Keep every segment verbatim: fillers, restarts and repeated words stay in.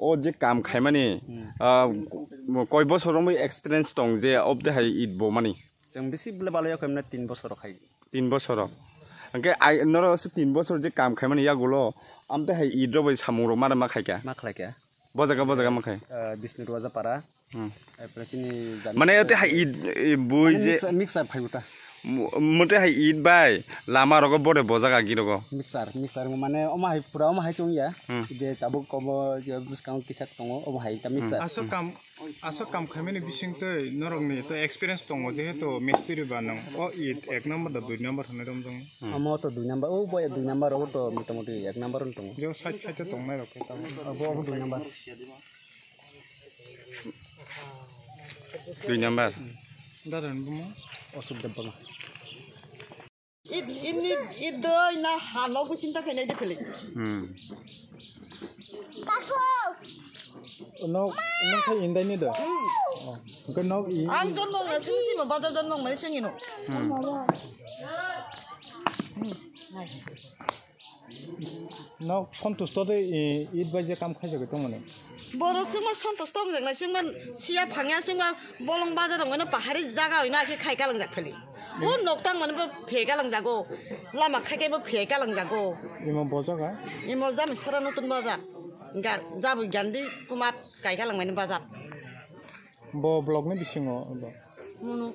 O je kam khaimani, Hmm. ah, koi bosor romwi experience tong je obde hai it bo mani? Chwng bisi bwle balo ya khaimna tin bosor khai. Tin bosor. Hwnkhe ai, noro se tin bosor je kam khaimani yagulo, amte hai it rok bai samung rok mara ma khaika? Ma khlaika. Bo jaga, bo jaga ma khai? Ah, Bishnu Raja Para. Hmm. Mane ate hai it, eh, bui je mixer, mixer phai uta. Mo-, mote hai it bai lama rogo bore bojak agi rogo. Mixer, mixer mane omo hai pura omo hai tong ya. Hmm. Je tabuk kobo je bwskango kisa tongo omo hai ta mixer. Aswk kam, aswk kam khaimani bising twi norokni to experience tongo jehetu mistiri ba nang o it ek number da dui number hwnwi romjong. Hmm. Omo to dui number, o bo dui number, obo to motamoti ek number wng tongo. Je side side tongnai rok khe tamo. Obo, obo dui number. Dui number. Dadan bumo. Osuk Debbarma. Id, ini, idoi na halo kusinta kene de pele. Hmm. No, no khai indai ni do. Hmm. Oh. Ke no i. Ang jonmo na sing sing baja jonmo mani sing ino. Hmm. Nok sontusto de, i, it bai je kam khaijagwi tongmani. Borok chwngma sontusto wngjaknai, chwngma siya phangya, chwngma bolong bajar wngmano pahari jaga wngna khe khai kalangjak pheli. O nok tangmani bo phe kalangjago, lama khai khai bo phe kalangjago. Imo bojaga? Imo jami sara nutun bajar. Ga-, jabwi gandhi kumar kai kalangmani bajar. Bo block ni bisingo bo? Munu.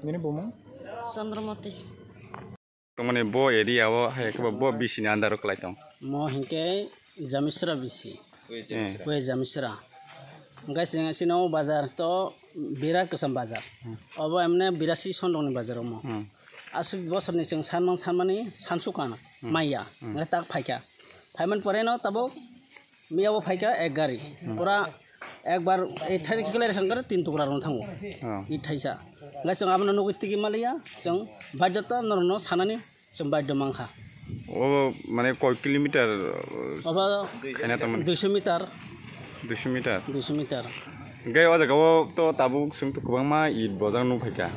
Nini bumung? Chandramati. Tongmani bo area o hai khe bo, bo B C ni under o kwlai tong. Mo hinkhe Jamisra B C. Eh. Kwe Jamisra. Hingke sing sino bazar to birat kwcham bazar. Hmm. Obo emne birasi sondong ni bazar omo. Hmm. Aswk bosor ni chwng sanmang sanmani sansukana Hmm. maya. Hmm. Hingke tak phaikha. Phaiman pore no tabuk Miya bo phaikha ek gari. Hmm. Pura ekbar ei thaisa kikilai rwkha khe tin tukra rwna thango. Oh. Ei thaisa. Hingke chwng abono nugui tigi maliya, chwng baidhota norokno sanani chwng baidho mankha. O mane koi kilometer, uh, Obo khaina tongmani? Duiso meter. Duiso meter? Duiso meter. Hingke o jaga o to tabuk chwng to kwbangma it bojak nukphaikha.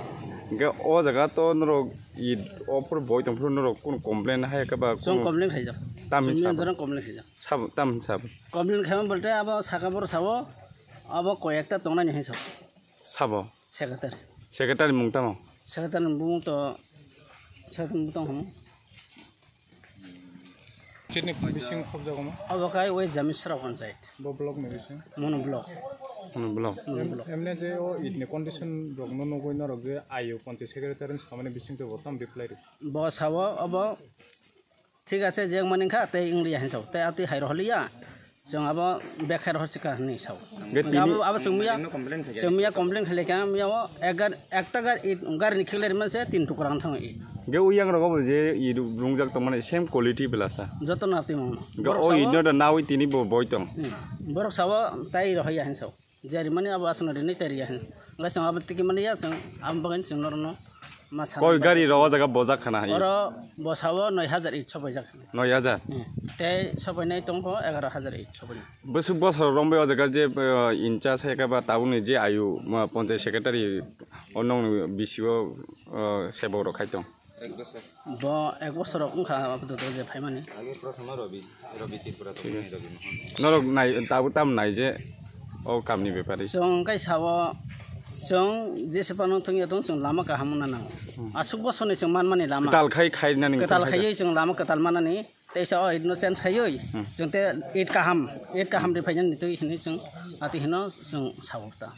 Hingke o jaga to norok it o phuru boi tongphuru norok kunu complain hai khe ba Chwng kunu complain khaijak. Tamni Chwng sabo? Jora complain khaijak. Sabo, tamni sabo? Complain khaima bolte abo saka boro sabo, abo koi ekta tongnani hai sabo. Sabo? Secretary. Secretary mung tamo? Secretary ni bumung to, secretary ni bumung tong hamo. Chini bising khobjago ma? Abo kai wei Jamisra panchayat. Bo block ni bising? Mono block. Mono block. Mono block. Emne je o it ni condition rok no nugui norok je ayo panchayat secretary ni samani bising to bo tam reply ri. Bo sabo abo Thik ase, je wngmani wngkha, tei wng liya hinwi sao, tei atwi hai rohor liya, chwng abo bek hai rohor se kha hinwi sao. Hwnkhe abo, abo chwng miya, chwng miya complain khailai kha, miya o ek gar-, ekta gar-, it, gari ni khiklai rwmani se tin tukra wng thango it. Hwnkhe uyang rogo bo je it rungjak tongmani same quality bela sa. Joto no atwi mangno. Hwnkhe o it no da nawi tini bo boi tong. Hmm. Borok sao tai rohor ya hinwi sao. Jari mani abo aswkno rinwi tei riya hwn. Hwnkhe chwng abo tiki mani ya, chwng abo bagwi chwng norokno ma sanwi Koi gari rok o jaga bojak khana hai? Oro bosao noi hajar it sopaijak. Noi hajar? Hmm. Tei sopainai tongkho egaro hajar it sopainai. Bwswk bosor romwi o jaga je, uh, in charge hai khe ba tabukni je ayu, uh, panchayat secretary o nokni bisi o, uh, sebok rok khai tong? Bo ek bosor rok wngkha apatot je phaimani. Age prothom Rabi, Rabi Tripura to Thik ase. Rabi Mohan. Norok nai, tabuk tam nai je o kamni bepari. Chwng kai sao, chwng jese phano thwngya tong, chwng lama kaham wngna nango. Hmm. Aswk bosorni chwng manmani lama. Kwtal khai khainani Kwtal wngkha khai khe. Khaiwi chwng lama kwtal manani, teisa o it no change khaiwi. Hmm. Chwng te it kaham, it kaham ri phainani twi hinwi chwng ati hino chwng sao ta.